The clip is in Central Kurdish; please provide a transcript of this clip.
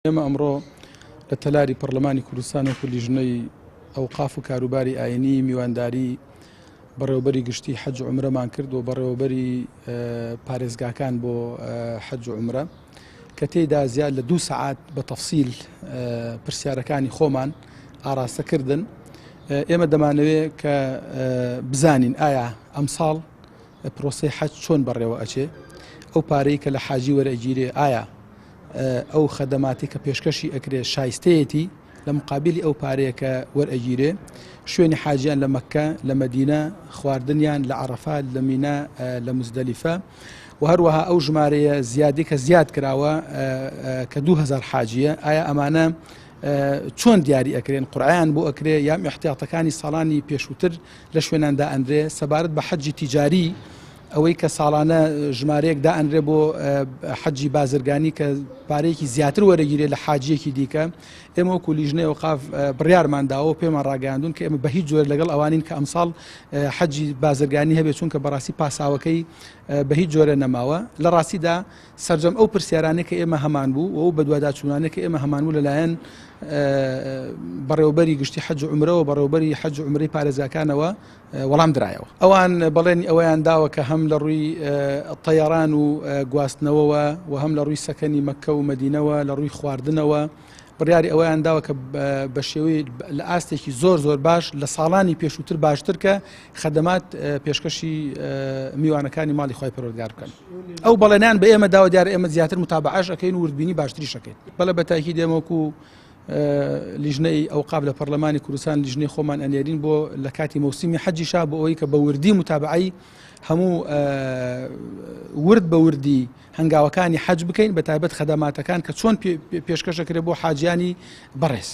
ئێمە ئەمڕۆ لە تەلاری پەرلەمانی کوردستان وەکو لیژنەی ئەوقاف و کاروباری ئاینی میوانداری بەڕێوەبەری گشتی حەج و عومرەمان کرد و بەڕێوەبەری پارێزگاکان بۆ حەج و عومرە کە تێیدا زیاد لە دوو سەعات بە تەفسیل پرسیارەکانی خۆمان ئاراستە کردن ئێمە دەمانەوێت کە بزانین ئایا ئەمساڵ پرۆسەی حەج چۆن بەڕێوە ئەچێ ئەو پارەی کە لە حاجی وەرەگیرێ ئایا ئەو خەدەماتی کە پێشکەشی ئەکرێ شایستەیەتی لە مقابلی ئەو پارەیە کە وەرئەگیرێ شوێنی حاجیان لە مەککە لە مەدینە خواردنیان لە عەرەفات لە مینا لە مزدەلیفە و هەروەها ئەو ژمارەیە زیادی کە زیاد کراوە کە 2000 حاجیە ئایا ئەمانە چۆن دیاری ئەکرێن قورعیان بۆ ئەکرێ یام احتیاطەکانی ساڵانی پێشووتر لە شوێنان دائەنرێ سەبارەت بە حەجی تیجاری ئەوەی کە ساڵانە ژمارەیەک دائەنرێ بۆ حەجی بازرگانی کە پارەیەکی زیاتر وەرەگیرێ لە حاجیەکی دیکە ئێمە وەکو لیژنەی ئەوقاف بڕیارمان داوە و پێمان ڕاگەیاندون کە ئێمە بە هیچ جۆر لەگەڵ ئەوانین کە ئەمساڵ حەجی بازرگانی هەبێت چونکە بەڕاستی پاساوەکەی بە هیچ جۆرە نەماوە لە ڕاستیدا سەرجەم ئەو پرسیارانەی کە ئێمە هەمان بوو و ئەو بەدواداچوونانەی کە ئێمە هەمان بوو لەلایەن بەڕێوەبەری گشتی حەج و عومرەوە بەڕێوەبەری حەج و عومرەی پارێزگاکانەوە وەڵام درایەوە. ئەوان بەڵێنی ئەوەیان داوە کە هەم لە ڕووی تەیەران و گواستنەوەوە و هەم لە ڕووی سەکەنی مەککە و مەدینەوە لە ڕووی خواردنەوە بڕیاری ئەوەیان داوە کە بە شێوەی لە ئاستێکی زۆر زۆر باش لە ساڵانی پێشووتر باشتر کە خەدەمات پێشکەشی میوانەکانی ماڵی خوای پەروەردگار بکەن. ئەو بەڵێنیان بە ئێمە داوە دیارە ئێمە زیاتر متابعەش ئەکەین و وردبینی باشتریش ئەکەین. بەڵێ بە تاکید ئێمە وەکو لیژنەی ئەوقاف لە پەرلەمانی کوردستان لیژنەی خۆمان ئەنێرین بۆ لە کاتی مەوسیمی حەجیشا بۆ ئەوەی کە بە وردی متابعەی هەموو ورد بە وردی هەنگاوەکانی حەج بکەین بە تایبەت خەدەماتەکان کە چۆن پێشکەشەکرێ بۆ حاجیانی بەڕێز.